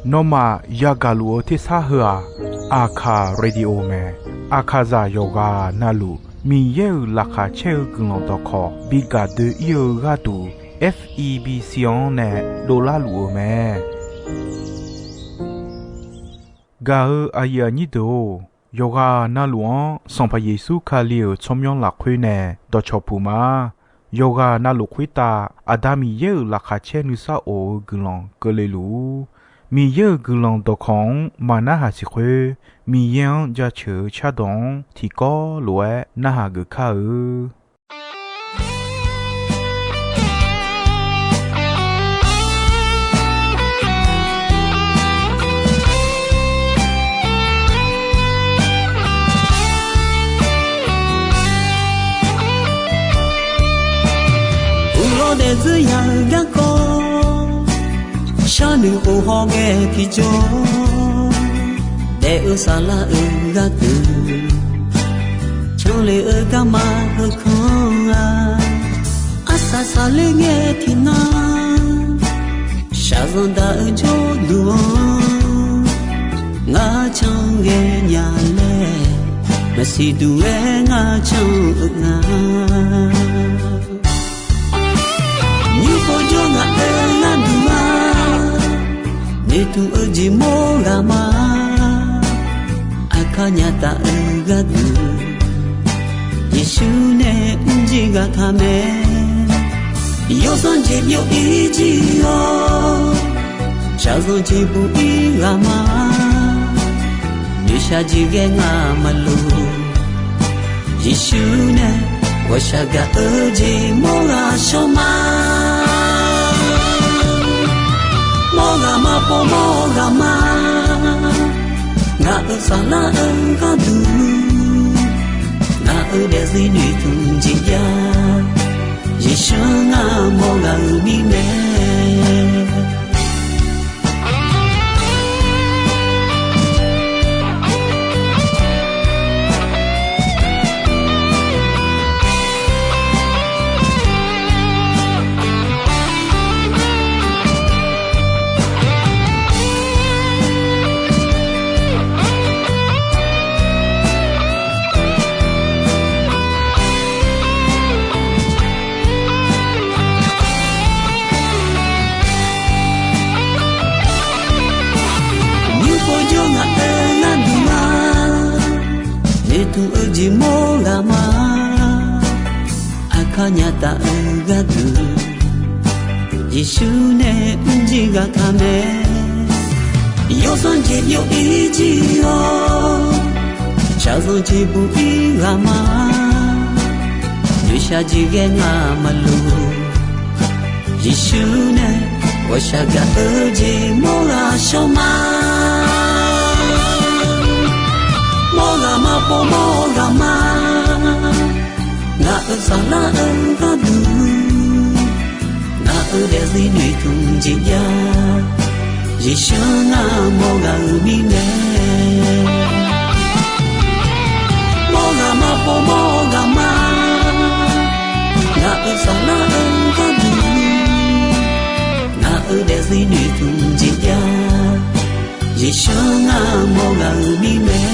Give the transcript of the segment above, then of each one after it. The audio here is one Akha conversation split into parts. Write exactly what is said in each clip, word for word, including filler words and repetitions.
Nawmaf yagaq luf-eu tersar heu-aq, Aqkaq Radio mae. Aqkaqzaq yawqghaq navluf Miqyaer-euq laqkhaq caer-eu guiqlanq dawqkawq bi gaq doe-ir-eu gharduq, F E B C-anr nae dovlar luf-eu mae. Gaq-eu aqyuif aqnyir deuq-or, yawqghaq navluf-anr Sanqpaq Yeqsur Kali-euq tsawrmyanr lafkhoer nae dawqcawq puq ma. Yawqghaq navluf khoertav Aqda Miqyaer-euq laqkhaq caer nuisar of-eu guiqlanq keuvle luf-ur. Miqyaer-euq guiqlanq dawqkawq-anr maq narhaq siq khoer, Miqyaer-anr jaceuq-eu cardawq-anr tiqkawv lof-aer narhaq geuf kar-eu. Uqlawr daefzir ya-eu garkawv, sharnoeq of hawghae tiqjawr, daef-eu saflar-euq gharduq, canle-eu garma heukanr-a, arsaq saqler ngae tiqnan, shaqzanq daq-eu jawrduq-anr, ngar canghae nya laer, maqsiq duq-aer ngar can-eu nga. Nymr pov jawr ngaq-euq gharduq-a, noeqtmq-eu jeq mawr ghaq ma. Aqkar nya taf-eu gharduq, Yeqsur nae mrjir ghaq taq mae. Yawsanr jeq byov-ir jir-awr, shaqzanq jeq buq-ir ghaq ma. Noeqshaq jeq ghae ngamaf luf, Yeqsur nae ghawqshaq gaq-eu jeq mawr ghaq shawr ma. Mawr ghaq ma pov mawr ghaq ma. Ngaq-euq saflar-eu gharduq, ngaq-euq daefzir noeqtmq jeq jav, Yeqsur ngar mawr ghaq-euq mirnae. Nymr pov jawr ngaq-euq gharduq-a, noeqtmq-eu jeq mawr ghaq ma. Aqkar nya taf-eu gharduq, Yeqsur nae mrjir ghaq taq mae. Yawsanr jeq byov-ir jir-awr, shaqzanq jeq buq-ir ghaq ma. Noeqshaq jeq ghae ngamaf luf, Yeqsur nae ghawqshaq gaq-eu jeq mawr ghaq shawr ma. Mawr ghaq ma pov mawr ghaq ma. Ngaq-euq saflar-eu gharduq, ngaq-euq daefzir noeqtmq jeq jav, Yeqsur ngar mawr ghaq-euq mirnae. Mawr ghaq ma pov mawr ghaq ma. Ngaq-euq saflar-eu gharduq, ngaq-euq daefzir noeqtmq jeq jav, Yeqsur ngar mawr ghaq-euq mirnae.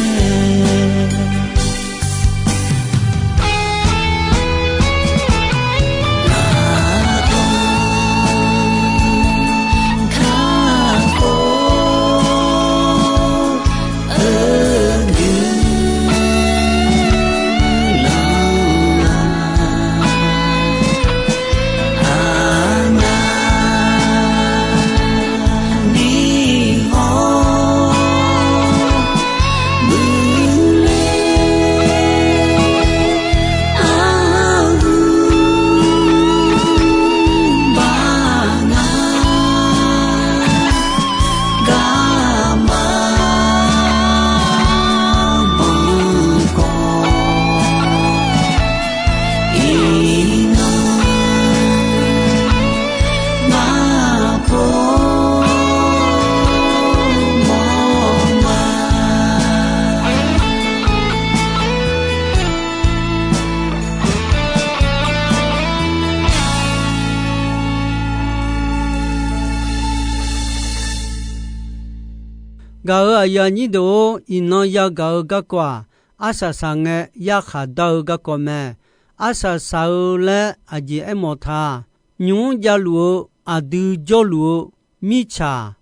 Gaq-euq aqyuif aqnyir deuq-or, iqnan yagaq-eu garkawv-aq, arsaq saq ngae yarkhaq dar-eu garkawv mae. Arsaq saq-eu laer aqjeq aermawf ta. Nymq-mr javluf-eu aqdui jawrluf-eu mirtsaq,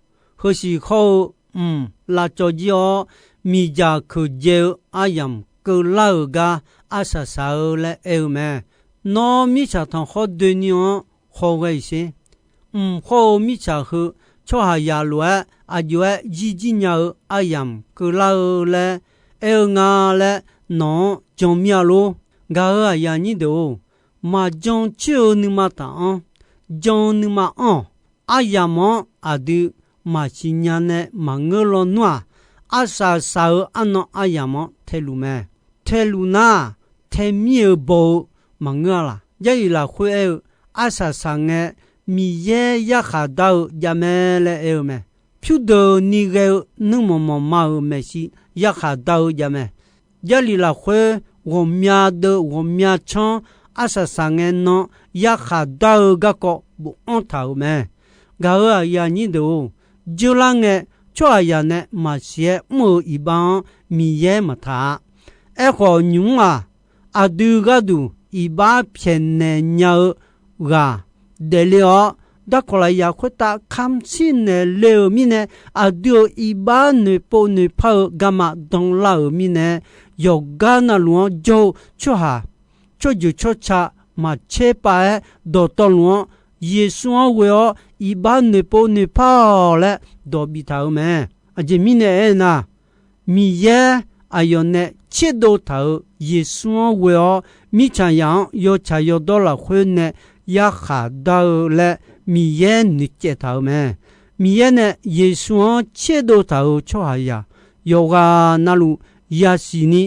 heusiq hawr-eu mq lavcawv jir-awr, miqdzaq keuqdzae-eu aryamq keuvlar-euq gar arsaq saq-eu laer aer-eu mae. Nawr mirtsaq tanqkhawr doeni-anr hawghae-iq sher. Mq hawr-eu mirtsaq heu tsawrhaqzaq lof-aer aqjox-aer jirjir nya-eu aryamq keuvlar-eu laer aer-eu nga laer nawq-anr jan mir-a lor. Gaq-euq aqyuif aqnyir deuq-or, maqjan coer-eu nuima taq-anr, jan-eu nuima anr-awq. Aryamq-anr aqdui maqsiq nya nae maqngeur lawnmr-aq, arsaq saq-eu arnan aryamq-anr taeluf mae. Taeluf nar-aq, taemir-eu baw-eu maqngeur-a laq. Jarlif lafkhoer aer-eu, arsaq saq ngae Miqyaer yarkhaq dar-eu javmae laer aer-eu mae. Pyurdeuqni ghae-eu nuirmanq manqma-euq maeqshi yarkhaq dar-eu javmae. Jarlif lafkhoer ghawqmya deuv ghawqmya canr arsaq saq ngae nan yarkhaq dar-eu garkawv bofanr taq-euq mae. Gaq-euq aqyuif aqnyir deuq-or, dzeurlar ngae tsawrhaqzaq nae maqsiq-aer mr-eu iqbax-anr Miqyaer maqtaq-a. Aerkhawf, nymq-mr-aq, aqdui gharduq iqbax pyaeqnaeq nya-eu ghaq daefle-awr, darkawq lafyaq khoertav kamq shir naeq le-euq mirnae, aqdui-euq iqbax noeqpov noeqpar-eu garma danlar-euq mirnae, yawqgar navluf-anr jawr-eu tsawrhaq tsawrjeuq tsawrca maqtser pav-aer dawqtawvluf-anr Yeqsur-anr ghoe-awr iqbax noeqpov noeqpar-awq laer dawq biftaq-euq mae. Aqjeq mirnae aernar, Miqyaer aqyawf nae tserdov taq-euq Yeqsur-anr ghoe-awr mirtsaqzaq-anr yawtsaq yawdawr lafkhoer nae yarkhaq dar-eu laer Miqyaer noeqcaev taq-euq mae. Miqyaer nae Yeqsur-anr tserdov taq-euq tsawrhaqzaq yawqghaq navluf yasiq ni,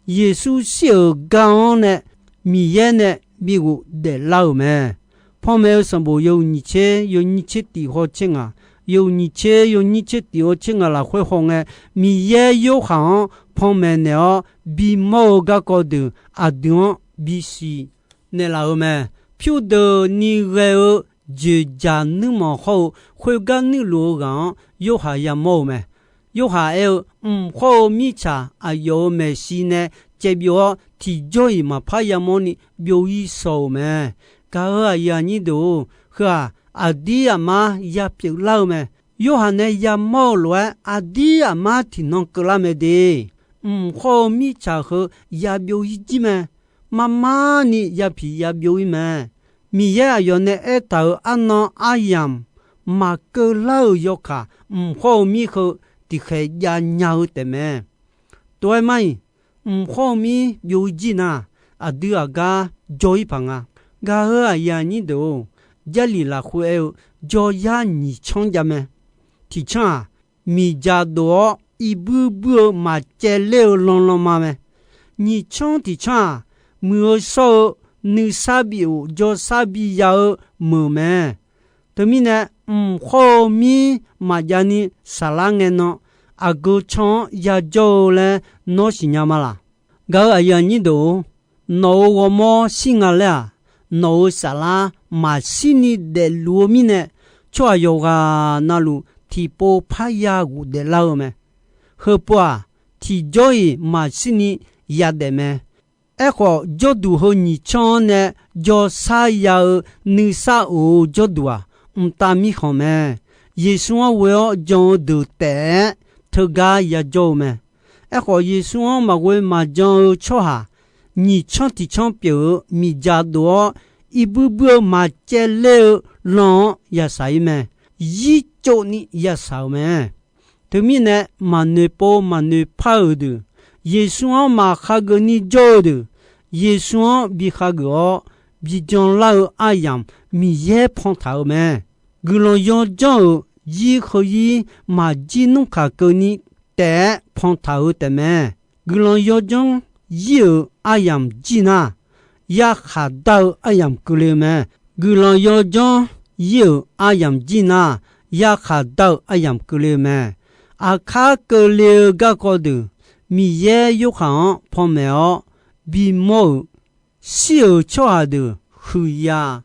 Yeqsur shir-euq gar-anr nae Miqyaer nae bighof daeflar-euq mae. Panmaeq-eu sanqbof yawhuiq nyiq tser yawnyir tser tif haw tser ngaq, yawhuiq nyiq tser yawnyir tser tif haw tser ngaq lafkhoer hawngae, Miqyaer Yorhaq-anr panmaeq naeq-awr bimawr-eu garkawv deuq aqdui-anr bisiq naeqlaf-euq mae. Pyurdeuqni ghae-eu dzoeqdzaq nuirmanq hawr-eu khoergar nuirluf-eu ghaq-anr Yorhaq yamawr-eu mae. Yorhaq aer-eu, mq hawr-eu mirtsaq aqyawf-euq maeqshi nae caevbyov-awr, tiqjawr-iq maqpar yamawrni byov-ir shaw-euq mae. Gaq-euq aqyuif aqnyir deuq-or, heu-aq, aqdir aqmar yapyeuf lar-eu mae. Yorhaq nae yamawr-eu lof-aer, aqdir aqmar tiqnan keuvlar mae de. Mq hawr-eu mirtsaq heu yabyov-ir jir mae. Marmarni yapiq yabyov-ir mae. Miqyaer aqyawf nae aertaq-euq arnan aryamq maqkeuv lar-euq yawkaq, mq hawr-eu mir heu tiqkhaeq jav nya-eu taefmae. Tov-aer mar-iq, mq hawr-eu mir byov-ir jir nar, aqdui aqgar jawr-ir paq nga. Gaq-euq aqyuif aqnyir deuq-or, Jarlif lafkhoer aer-eu, jawryar nyiq tsanr jav mae. Tiq tsanr-aq, miqdzaq dof-awr irbuir buir-eu maqcaevler-eu lanlan ma mae. Nyiq tsanr tiq tsanr-aq, muiq-eu shawr-eu nuisar bif-oq jawrsar biya-eu meuq mae. Teumirnae, mq hawr-eu mir maqjav ni saflar ngae nan, aqgeu tsanr-anr yajawr-eu laer nawr siqnya ma laq? Gaq-euq aqyuif aqnyir deuq-or, nawq-euq ghawrmawr shir nga laer-aq, nawq-euq saflar maqshir ni daefluf-eu mirnae, tsawrhaq yawqghaq navluf tiqpov parya ghofdaef lar-eu mae. Heupov-aq, tiqjawr-iq maqshir ni yadaef mae. Aerkhawf, jawrduq heu nyiq tsanr-anr nae jawrsar ya-eu nuisar of-eu jawrduq-aq, mqtav mirkhanq mae. Yeqsur-anr ghoe-awr jan-eu deuq taef-aer teugar yajawr-eu mae. Aerkhawf, Yeqsur-anr maqghoe maqjan-eu tsawrhaq nyiq tsanr tiq tsanr pyeuf-eu miqdzaq dof-awr irbuir buir-eu maqcaevler-eu lan-anr yasaq-ir mae. Yircovni yasaq-euq mae. Teumirnae, maqnoeq pov maqnoeq par-euq deuq, Yeqsur-anr maqkhageuf ni jawr-eu deuq, Yeqsur-anr bi khageuf-awr, bi janlar-eu aryamq Miqyaer pantaq-euq mae. Guiqlanq yawdzanr-euq zir heu zir maqjir nmr kaq keuvni taef-aer pantaq-eu taefmae. Guiqlanq yawdzanr zir-euq aryamq jir nar, yarkhaq dar-eu aryamq keuvle-eu mae. Guiqlanq yawdzanr zir-euq aryamq jir nar, yarkhaq dar-eu aryamq keuvle-eu mae. Aqkar keuvle-eu garkawv deuq, Miqyaer Yorhaq-anr panmaeq-awr bimawr-euq, shir-euq tsawrhaq deuq huiqya-a.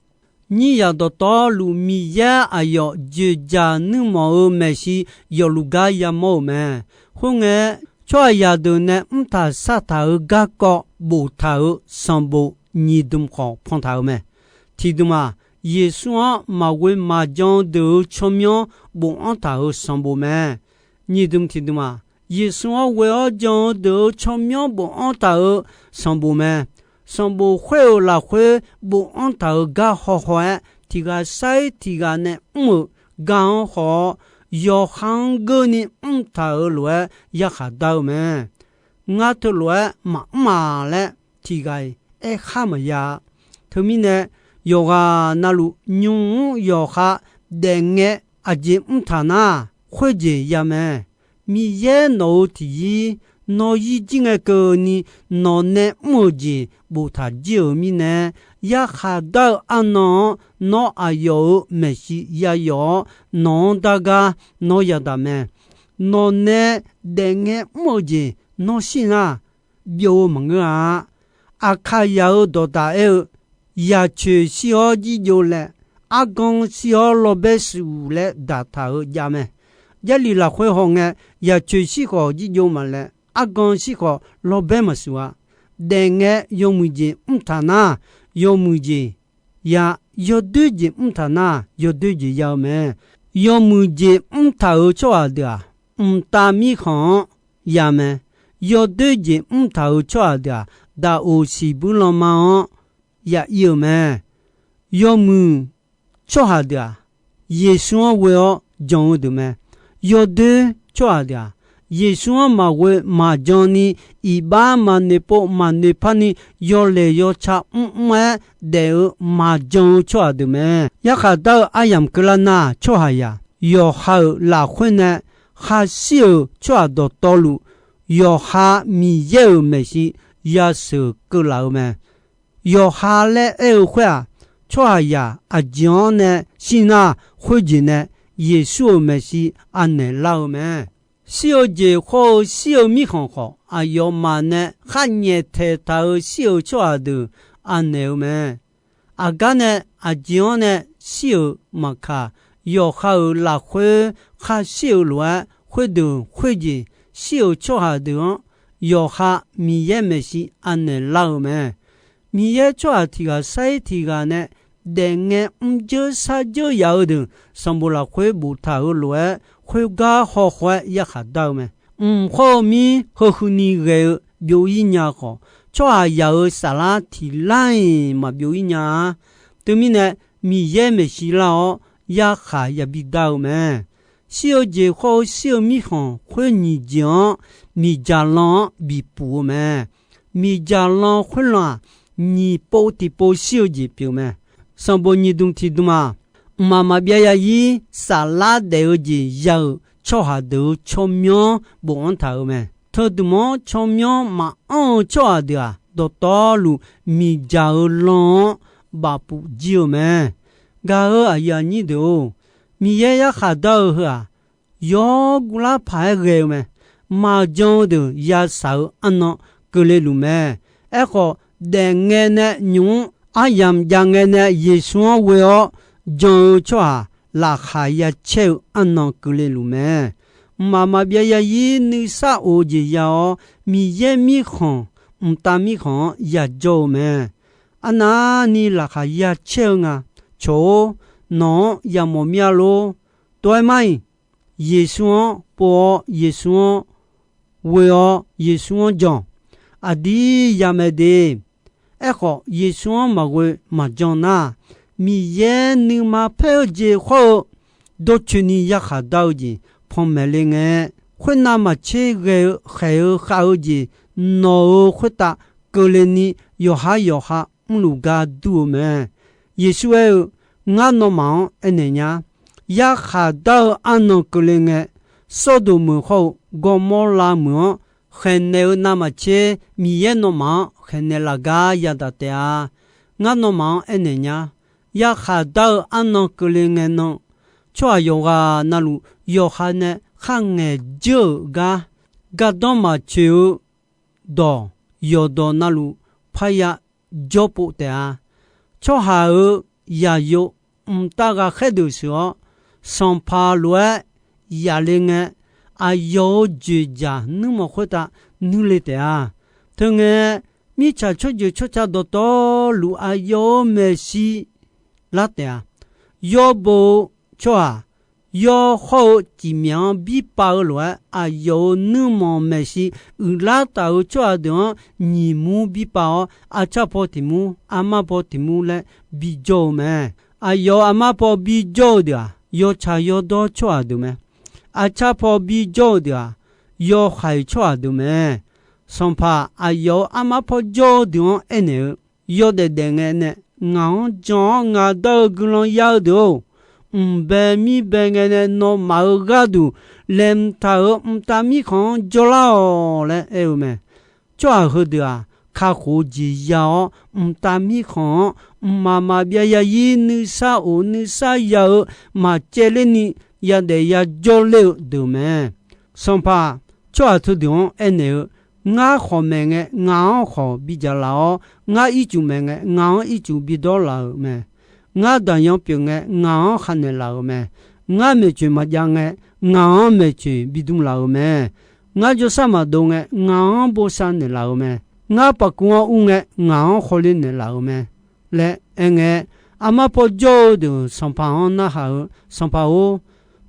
Nyirzaq dawqtawvluf Miqyaer aqyawf dzoeqdzaq nuirmanq-euq maeqshi yawfluf gar yamawr-euq mae. Khoerngae, tsawrhaqzaq deuq nae mrtaq sartaq-euq garkawv boftaq-euq sanqbof nyiq dmq khawf pantaq-euq mae. Tiqdmq-aq, Yeqsur-anr maqghoe maqjan-eu deuq-euq tsawrmyanr bofanr taq-euq sanqbof mae. Nyiq dmq tiqdmq-aq, Yeqsur-anr ghoe-awr jan-eu deuq-euq tsawrmyanr bofanr taq-euq sanqbof mae. Sanqbof khoer-euq lafkhoer bofanr taq-euq gar hawhaw-aer, tiq ghaq sar-ir tiq ghaq nae mr-euq gar-anr haw-awr, yawqha-anr geurni mrtaq-euq lof-aer yarkhaq dar-eu mae. Ngar teulof-aer maqmr-aq laer tiq ghaq-iq aerkhar maqya-a. Teumirnae, yawqghaq navluf nymq-mr yawqha daefngae aqjeq mrtaq nar, khoerjeq ya mae. Miqyaer nawq-euq tiqzir nawr zir jir ngae keuvni, nawq nae mr-euq jeq boftaq jir-euq mirnae, yarkhaq dar-eu arnan-anr nawr aqyawf-euq maeqshi yayawf-awr, nawq-anr dar gar nawr yadaq mae. Nawq nae daefngae mr-eu jeq nawr shir nar, byov-eu maqngeur-a. Aqkaqzaq-euq dawqdaq aer-eu, yaqcoeq shir-awr jirjov laer, argan shir-awr lawrbaer shuq laer daqtaq-euq jav mae. Jarlif lafkhoer hawngae, yaqcoeq shir khawf jirjov maqlae, argan shir khawf lawrbaer maqshuq-a. Daefngae yawmuiq jeq mrtaq nar, yawmuiq jeq ya, yawdoer jeq mrtaq nar, yawdoer jeq ya-eu mae. Yawmuiq jeq mrtaq-euq tsawrhaq deuq-aq, mqtav mirkhanq-anr ya mae. Yawdoer jeq mrtaq-euq tsawrhaq deuq-aq, daqoq siqbuir lanma-anr ya ir-euq mae. Yawmuiq tsawrhaq deuq-aq, Yeqsur-anr ghoe-awr jan-eu deuq mae. Yawdoer tsawrhaq deuq-aq, Yeqsur-anr maqghoe maqjan ni, iqbax maqnoeq pov maqnoeq par ni, yawlaeq yawca mrmr-aer daef-eu maqjan-eu tsawrhaq deuq mae. Yarkhaq dar-eu aryamq keuvlar nar, tsawrhaqzaq yawqha-euq lafkhoer nae khaqshir-euq tsawrhaq dawqtawvluf, yawqha Miqyaer-euq maeqshi yasheuq keuvlaf-eu mae. Yawqha laer aer-eu khoer-aq, tsawrhaqzaq aqjeq-anr nae shir nar, khoerjeq nae Yeqsur-euq maeqshi anaeq lar-eu mae. Shir-eu jeq khawr-eu shir-eu mirkhanq khawf, aqyawfmaf nae khar nyaeftaeq taq-euq shir-euq tsawrhaq deuq anaeq-eu mae. Aqgar nae aqjeq-anr nae shir-euq maqkaq, yawqha-euq lafkhoer khar shir-euq lof-aer, khoerdeuq khoerjeq shir-euq tsawrhaq deuq-anr, yawqha Miqyaer maeqshi anaeq lar-eu mae. Miqyaer tsawrhaq tiq ghaq sar-ir tiq ghaq nae daefngae mrjeur sarjeur yaf-eu deuq sanqbof lafkhoer boftaq-euq lof-aer, khoergar hawhaw-aer yarkhaq dar-eu mae. Mq khawr-eu mir heuhuini ghae-eu byov-ir nya khawf, tsawrhaqzaq-euq saflar tiq lar-iq maqbyov-ir nya-a. Teumirnae, Miqyaer maeqshi lar-awr yarkhaq yabi dar-eu mae. Shir-eu jeq khawr-eu shir-eu mirkhanq khoer nyiq jeq-anr miqdzaq lan-anr bipuf-eu mae. Miqdzaq lan khoerlan-aq, nyiq pov tiqpov shir-eu jeq pyeuf mae. Sanqbof nyiq dmq tiq dmq-aq, mqmaq maqbyav yazir saflar daef-eu jeq ya-euq tsawrhaq deuq-euq tsawrmyanr bofanr taq-euq mae. Teudmq-anr tsawrmyanr maqanr-eu tsawrhaq deuq-aq, dawqtawvluf miqdzaq-eu lan-anr bafpuf jir-eu mae. Gaq-eu aqyuif aqnyir deuq-or, Miqyaer yarkhaq dar-eu heu-aq, yawr guvlar paq-aer ghae-eu mae. Maqjan-eu deuq yashaq-eu arnan keuvle luf mae. Aerkhawf, daefngae nae nymq-mr aryamq jav ngae nae Yeqsur-anr ghoe-awr jan-eu tsawrhaq laqkhaq ya caer-eu arnan keuvle luf mae. Mqmaq maqbyav yazir nuisar of-eu jeq ya-awr, Miqyaer mirkhanq, mqtav mirkhanq-anr yajawr-eu mae. Arnavni laqkhaq ya caer-eu nga. Cawq-or, nawq-anr yamawf mir-a lor. Tov-aer mar-iq, Yeqsur-anr pov-awr, Yeqsur-anr ghoe-awr, Yeqsur-anr jan. Aqdir yamaeq de. Aerkhawf, Yeqsur-anr maqghoe maqjan nar, Miqyaer nuima paer-eu jeq khawr-eu dawrcoeni yarkhaq dar-eu jeq panmaeq le ngae, khoernav maqtser ghae-eu khaeq-eu khav-eu jeq nawq-euq khoertav keuvle ni yawqhar yawqha mrluf gar dur-eu mae. Yeqsur aer-eu, Ngar nawmaf-anr aernaeq nya. Yarkhaq dar-eu arnan keuvle ngae, Sawrdoq meuq khawr-eu Gawrmawrlav meuq-anr khaeqnaeq-eu navmaqtser Miqyaer nawmaf-anr khaeqnaeq laf gar yadaq taef-a. Ngar nawmaf-anr aernaeq nya. Yarkhaq dar-eu arnan keuvle ngae nan, tsawrhaq yawqghaq navluf yawqha nae kharngaeq dzeur-euq gar, gardanr maqtsoeq-eu dawq yawqdawq navluf parya jawrpov taef-a. Tsawrhaq-euq yaqyo mqtav ghaqkhaer deuq sheuq-awr, sanqpaq lof-aer yaqle ngae, aqyawf-euq joeqjaq nuirmanq khoertav nuirle taef-a. Teungae, mirtsaq tsawrjeuq tsawrca dawqtawvluf aqyawf-euq maeqshi lar taef-a. Yawbo-eu tsawrhaq, yawhawr-eu cifmyaq-anr birpav-eu lof-aer, aqyawf-euq nuirmanq maeqshi uiqlar taf-eu tsawrhaq deuq-anr nyiq mur birpav-awr, arcar paw tiq mur, armar paw tiq mur laer bijawr-eu mae. Aqyawf-euq armar paw bijawr-eu deuq-aq, yawtsaq yawdawr tsawrhaq deuq mae. Arcar paw bijawr-eu deuq-aq, yawhaiq tsawrhaq deuq mae. Sanqpaq aqyawf-euq armar paw jawr-eu deuq-anr aernaeq-eu, Yawdaef daef ngae nae ngaq-anr jan-awr ngaq dar-eu guiqlanq ya-eu deuq-or, mqbae mirbae ngae nae nawmaf-euq gharduq laeqhmq taq-euq mqtav mirkhanq-anr jawrlar-awq laer aer-eu mae. Tsawrhaq heudeuq-aq, kakhof-eu jeq ya-awr, mqtav mirkhanq-anr mqmaq maqbyav yazir nuisar of nuisar ya-eu maqcaevler ni yadaef yajawr ler-eu deuq mae. Sanqpaq tsawrhaq teudeuq-anr aernaeq-eu, Ngar khawf maeq ngae, ngaq-anr khawf bidzaq laf-awr, ngar ircuf maeq ngae, ngaq-anr ircuf bidawr laf-euq mae. Ngar daqyan pyeuf ngae, ngaq-anr khar naeqlaf-euq mae. Ngar maeqtsoeq maqjav ngae, ngaq-anr maeqtsoeq bidm laf-euq mae. Ngar jawrsar maqdov ngae, ngaq-anr bosav naeqlaf-euq mae. Ngar paqkuv-anr ur ngae, ngaq-anr khawle naeqlaf-euq mae laer aer ngae, armar paw jawr-eu deuq sanqpaq-anr narhaq-eu, Sanqpaq-or,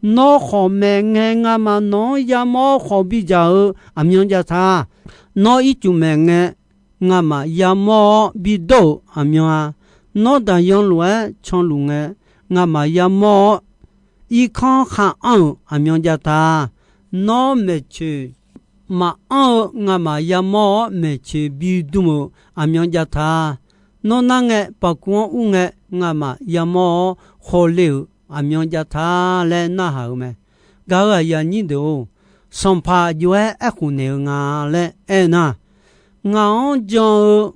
nawr khawf maeq ngae ngamaf nawq-anr yamawr-awr khawf bidzaq-eu aqmyan jav ta. Nawr ircuf maeq ngae, ngamaf yamawr-awr bidawr-euq aqmyan-a. Nawr daqyan lof-aer canluf ngae, ngamaf yamawr-awr irkanr khar anr-euq aqmyan jav ta. Nawr maeqtsoeq maqanr-eu ngamaf yamawr-awr maeqtsoeq bidm-euq aqmyan jav ta. Nawr nar ngae, paqkuv-anr ur ngae, ngamaf yamawr-awr khawle-euq aqmyan jav ta laer narhaq-eu mae. Gaq-euq aqyuif aqnyir deuq-or, sanqpaq aqjox-aer aerkhof naeq-eu nga laer aernar, ngaq-anr jan-eu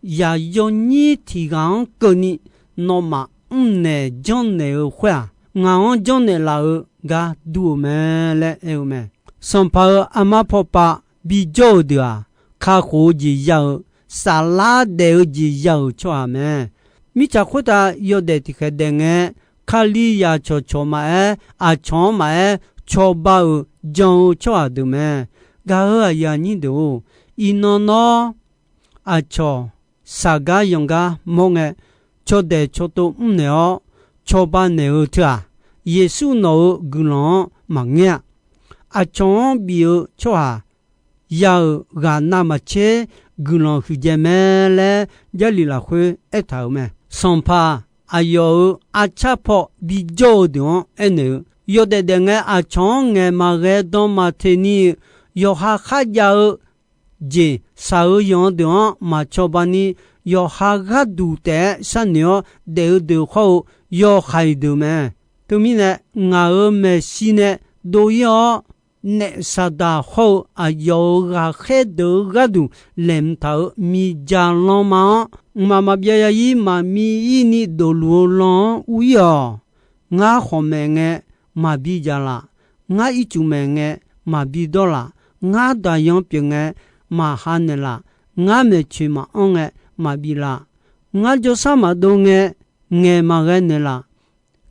yaqyawnyir tiq ghaq-anr keuvni nawmaf mrnaeq janrnaeq-eu khoer-aq, ngaq-anr janrnaeq laf-eu gar dur-eu mae laer aer-eu mae. Sanqpaq-euq armar pawpav bijawr-eu deuq-aq, kakhof-eu jeq ya-euq, saflar daef-eu jeq ya-euq tsawrhaq mae. Mirtsaq khoertav yawdaef tiqkhaeq daef ngae, Kalizaq cawqcawq maqaer, aqcawq-anr maqaer, cawba-euq jan-eu tsawrhaq deuq mae. Gaq-euq aqyuif aqnyir deuq-or, iqnan nawr aqcawq saqgar yanqgar mawr ngae, cawdaeq cawtov mrnaeq-awr cawba naeq-eu teu-aq, Yeqsur nawq-euq guiqlanq-anr maqngeur-a. Aqcawq-anr bif-eu tsawrhaq ya-euq ghaq navmaqtser guiqlanq huiqdzae mae laer Jarlif lafkhoer aertaq-euq mae. Sanqpaq aqyawf-euq arcar paw bijawr-eu deuq-anr aernaeq-eu, yawdaef daef ngae aqcawq-anr ngaeq maqghae dan maqteq ni-eu, yawqha kharjav-eu jeq shaq-eu yanq-eu deuq-anr maqcawba ni, yawqha gharduq taef-aer sharnoeq-awr daef-eu deuq khawr-eu yawhaiq deuq mae. Teumirnae, ngaq-euq maeqshi nae dov-ir-awr, naef Saqdaq hawr-eu aqyawf-euq ghaqkhaer deuq-euq gharduq laeqhmq taq-euq miqdzaq lanma-anr, mqmaq maqbyav yazir maqmi-ir ni dofluf-eu lan-anr ur-ir-awq. Ngar khawf maeq ngae maqbi dzaq laf. Ngar ircuf maeq ngae maqbi dawr laf. Ngar daqyan pyeuf ngae maqha naeqlaf. Ngar maeqtsoeq maqanr ngae maqbif laf. Ngar jawrsar maqdov ngae ngaeq maqghae naeqlaf.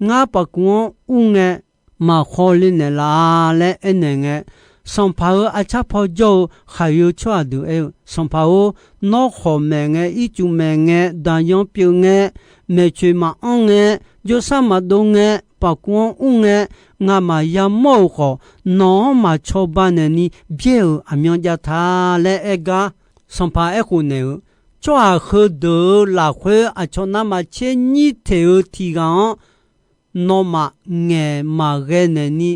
Ngar pafkuv-anr ur ngae maqkhawle naeqlaf-a laer aernaeq ngae, Sanqpaq-euq arcar paw jawr-eu khaqyoe tsawrhaq deuq aer-eu, Sanqpaq-or, nawr khawf maeq ngae, ircuf maeq ngae, daqyan pyeuf ngae, maeqtsoeq maqanr ngae, jawrsar maqdov ngae, pafkuv-anr ur ngae, ngamaf yamawr-euq khawf, nawq-anr maqcawba naeqni byaer-euq aqmyan jav ta laer aer gar, Sanqpaq aerkhof naeq-eu, tsawrhaq heudeuq-euq lafkhoer aqcawq navmaqtser nyir teq-eu tiq ghaq-anr, nawmaf ngaeq maqghae naeqni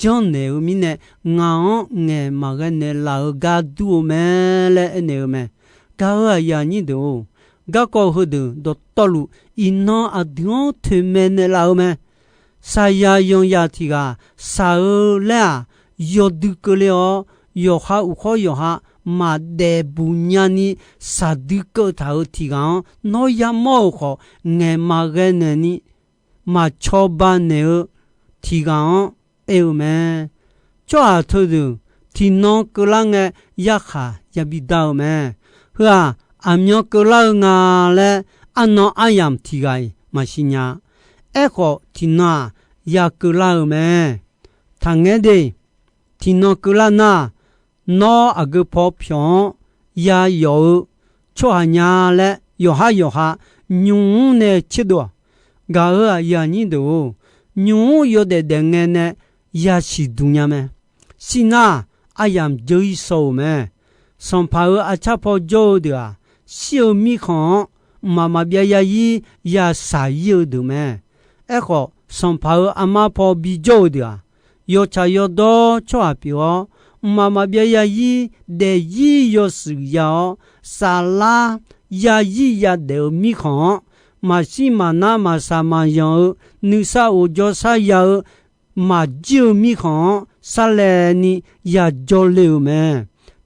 janrnaeq-eu mirnae, ngaq-anr ngaeq maqghae naeqlaf-eu gar dur-eu mae laer aernaeq-eu mae. Gaq-euq aqyuif aqnyir deuq-or, garkawv heudeuq dawqtawvluf, iqnan aqdui-anr toeqmaeq naeqlaf-eu mae. Saqyaq yanqyaq tiq ghaq shaq-eu laer-aq, yawdui keuvle-awr, yawqha uqkhawr yawqha maqdaef buq nyani shaqdui keuv taq-euq tiq ghaq-anr, nawr yamawr-euq khawf, ngaeq maqghae naeqni maqcawba naeq-eu tiq ghaq-anr aer-eu mae. Tsawrhaq teudeuq tiqnan keuvlar ngae, yarkhaq yabi dar-eu mae. Heu-aq, aqmyan keuvlar-eu nga laer, arnan aryamq tiq ghaq-iq maqsiq nya. Aerkhawf, tiqnan-aq, ya keuvlar-euq mae. Taqngaer de, tiqnan keuvlar nar, nawr aqgeu paw pyawq-anr yayawf-eu tsawrhaq nya laer, yawqhar yawqha nymq-mr nae tserdov-aq. Gaq-euq aqyuif aqnyir deuq-or, nymq-mr yawdaef daef ngae nae yasiq duq nya mae. Shir nar, aryamq dzeur-ir shaw-euq mae. Sanqpaq-euq arcar paw jawr-eu deuq-aq, shir-eu mirkhanq-anr mqmaq maqbyav yarzir yashaq-ir-eu deuq mae. Aerkhawf, sanqpaq-euq armar paw bijawr-eu deuq-aq, yawtsaq yawdawr tsawrhaq pyeuf-awr, mqmaq maqbyav yarzir daefzir yawshuif ya-awr, saflar yarzir yadaef-eu mirkhanq-anr, maqshir maqnar maqsaq maqzanq-eu, nuisar of jawrsar ya-eu, maqjir-eu mirkhanq-anr sarlaevni yajawr le-euq mae.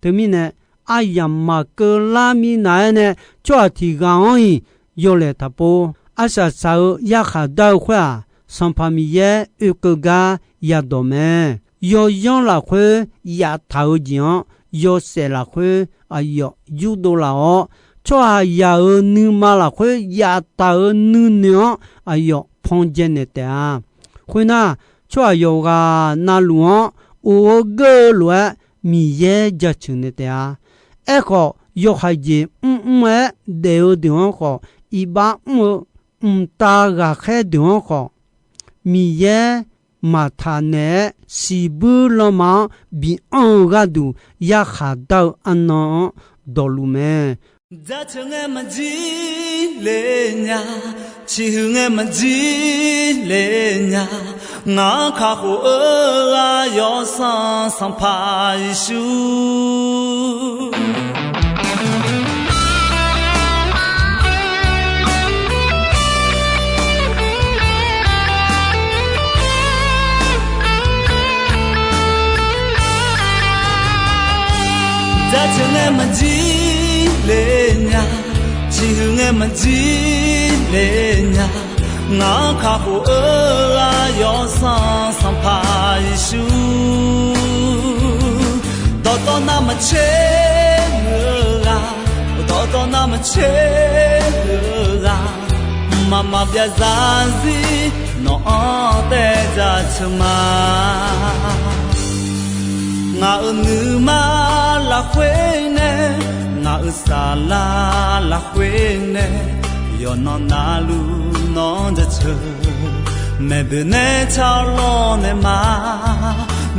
Teumirnae, aryamq maqkeuvlar minav-aer nae tsawrhaq tiq ghaq-anr-iq yawlaeq taqpov. Arsaq saq-eu yarkhaq dar-eu khoer-aq, Sanqpaq Miqyaer oekeuv gar yadawq mae. Yawyanr lafkhoer yaftaq-eu jeq-anr yawshaef lafkhoer aqyawf yurdov laf-awr, tsawrhaqzaq-euq nuima lafkhoer yaftaq-euq nuinoeq-anr aqyawf pan dzaenaeq taef-a. Khoernar, tsawrhaq yawqghaq navluf-anr of-eu geur-eu lof-aer Miqyaer jaceuq naeq taef-a. Aerkhawf, yawhaiq jeq mrmr-aer daef-eu deuq-anr khawf, iqbax mr-eu mqtav ghaqkhaer deuq-anr khawf, Miqyaer maqtaq naeq-aer siqbuir lanma-anr bianr-eu gharduq yarkhaq dar-eu arnan-anr dawqluf mae. Jaceuq ngae maqjir le nya, ciqhuiq ngae maqjir le nya, ngaq-anr kakhof-eu ghaq yawsanr Sanqpaq Yeqsur. Jaceuq ngae maqjir le nya, ciqhuiq ngae maqjir le nya, ngaq-anr kakhof-eu ghaq yawsanr Sanqpaq Yeqsur. Dawqtawv navmaqtser-eu ghaq, dawqtawv navmaqtser-eu ghaq, mqmaq maqbyav zarzir nawq-anr taev jaceuq ma. Ngaq-euq nuima lafkhoer nae, ngaq-euq saflar lafkhoer nae, yawqnan navluf nawq-anr jaceuq. Maeqboeq nae car-awr lawrnaeq ma.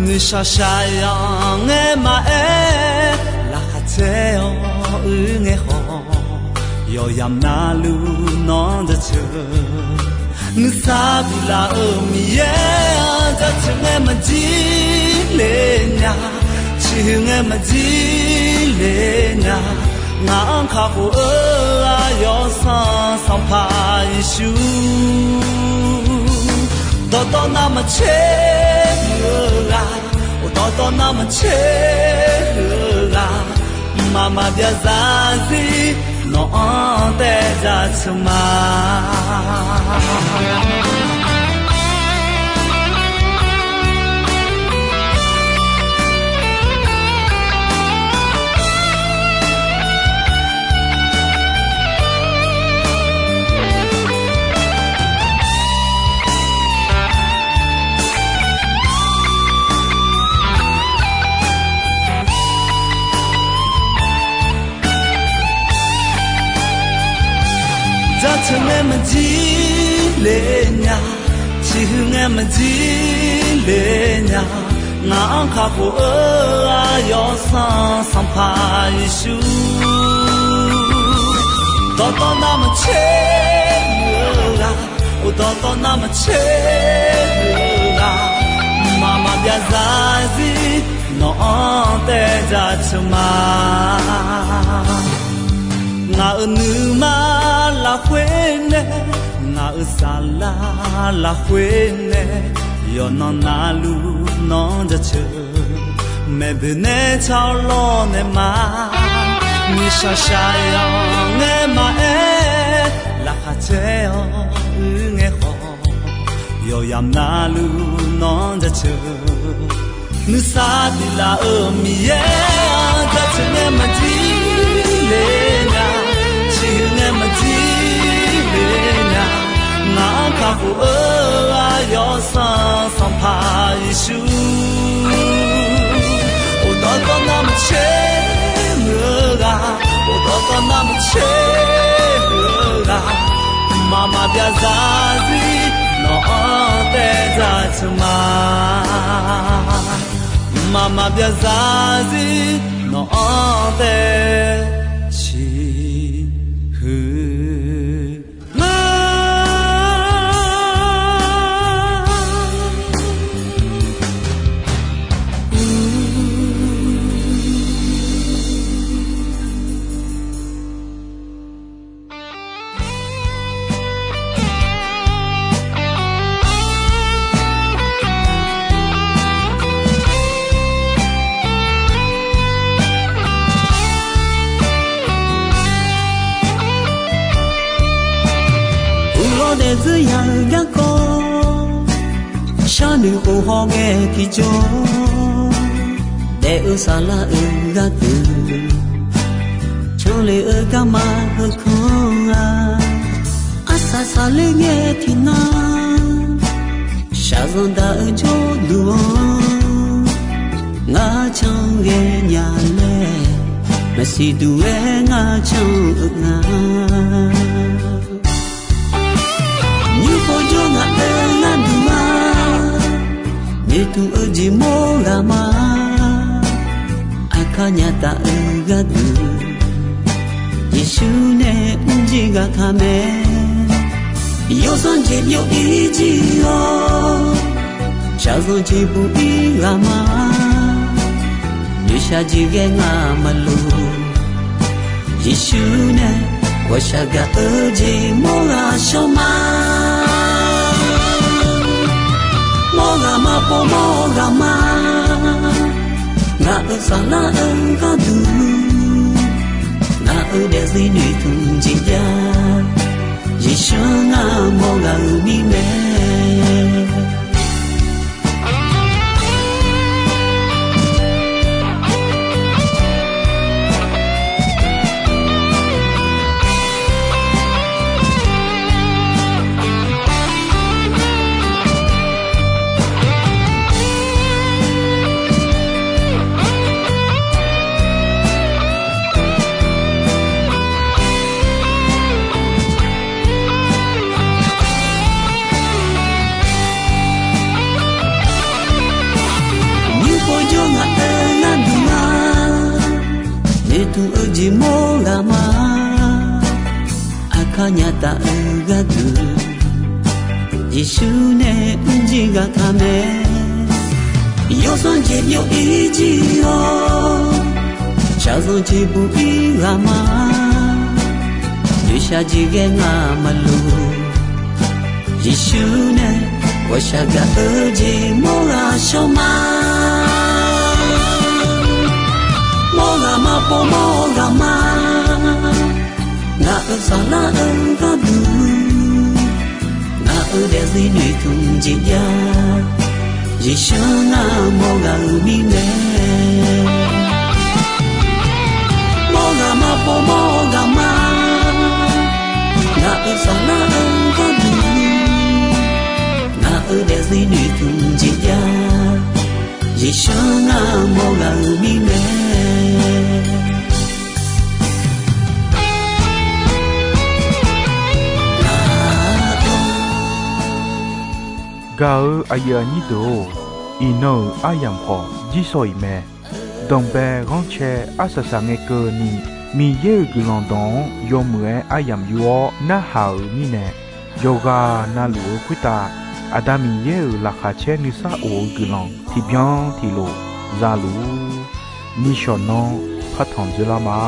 Nuishaq shaqyanq ngae maqaer, laqkhaq caer-awr uir ngae khawf, yawqyamq navluf nawq-anr jaceuq. Nuisar biflaf-euq Miqyaer-anr jaceuq ngae maqjir le nya, ciqhuiq ngae maqjir le nya, ngaq-anr kakhof-eu ghaq yawsanr Sanqpaq Yeqsur. Dawqtawv navmaqtser-eu ghaq, dawqtawv navmaqtser-eu ghaq, mqmaq maqbyav zarzir nawq-anr taev jaceuq ma. Jaceuq ngae maqjir le nya, ciqhuiq ngae maqjir le nya, ngaq-anr kakhof-eu ghaq yawsanr Sanqpaq Yeqsur. Dawqtawv navmaqtser-eu ghaq, dawqtawv navmaqtser-eu ghaq, mqmaq maqbyav zarzir nawq-anr taev jaceuq ma. Ngaq-euq nuima lafkhoer nae, ngaq-euq saflar lafkhoer nae, yawqnan navluf nawq-anr jaceuq. Maeqboeq nae car-awr lawrnaeq ma. Nuishaq shaqyanq ngae maqaer, laqkhaq caer-awr uir ngae khawf, yawqyamq navluf nawq-anr jaceuq. Nuisar biflaf-euq Miqyaer-anr jaceuq ngae maqjir le nya, ciqhuiq ngae maqjir le nya, Of-eu Aqyawf Sanqpaq Yeqsur, uqdawq dawq navmaqtser muiq-eu ghaq, uqdawq dawq navmaqtser muiq-eu ghaq, mqmaq maqbyav zarzir nawq-anr taev dzaq teu ma. Mqmaq maqbyav zarzir nawq-anr taev ciqhuiq ma. Uqlawr daefzir yaq-eu garkawv, sharnoeq khof hawghae tiqjawr, daef-eu saflar-euq gharduq, canle-eu garma heukanr-a. Arsaq saqler ngae tiqnan, shaqzanq daq-eu jawrduq-anr, ngar can ghae nya laer, maqsiq duq-aer ngar can-eu nga. Nymr pov jawr ngaq-euq gharduq-a, noeqtmq-eu jeq mawr ghaq ma. Aqkar nya taf-eu gharduq, Yeqsur nae mrjir ghaq taq mae. Yawsanr jeq byov-ir jir-awr, shaqzanq jeq buq-ir ghaq ma. Noeqshaq jeq ghae ngamaf luf, Yeqsur nae ghawqshaq gaq-eu jeq mawr ghaq shawr ma. Mawr ghaq ma, pov mawr ghaq ma. Ngaq-euq saflar-eu gharduq, ngaq-euq daefzir noeqtmq jeq jav, Yeqsur ngar mawr ghaq-euq mirnae. Nymr pov jawr ngaq-euq gharduq-a, noeqtmq-eu jeq mawr ghaq ma. Aqkar nya taf-eu gharduq, Yeqsur nae mrjir ghaq taq mae. Yawsanr jeq byov-ir jir-awr, shaqzanq jeq buq-ir ghaq ma. Noeqshaq jeq ghae ngamaf luf, Yeqsur nae ghawqshaq gaq-eu jeq mawr ghaq shawr ma. Mawr ghaq ma, pov mawr ghaq ma. Ngaq-euq saflar-eu gharduq, ngaq-euq daefzir noeqtmq jeq jav, Yeqsur ngar mawr ghaq-euq mirnae. Mawr ghaq ma, pov mawr ghaq ma. Ngaq-euq saflar-eu gharduq, ngaq-euq daefzir noeqtmq jeq jav, Yeqsur ngar mawr ghaq-euq mirnae. Gaq-eu aqyuif aqnyir deuq-or, iqnan-euq aryamq khawf jirshaw-iq mae. Danqbae ghanrcae arsaq saq ngae keuvni, Miqyaer-euq guiqlanq dawq-anr yawmuiq-aer aryamq yur-awr narhaq-euq mirnae, yawqghaq navluf-eu khoertav Aqda Miqyaer-euq laqkhaq caer nuisar of-eu guiqlanq tiqbyan tiqlof za luf-ur. Nishawq nan partanq dzoerlar ma.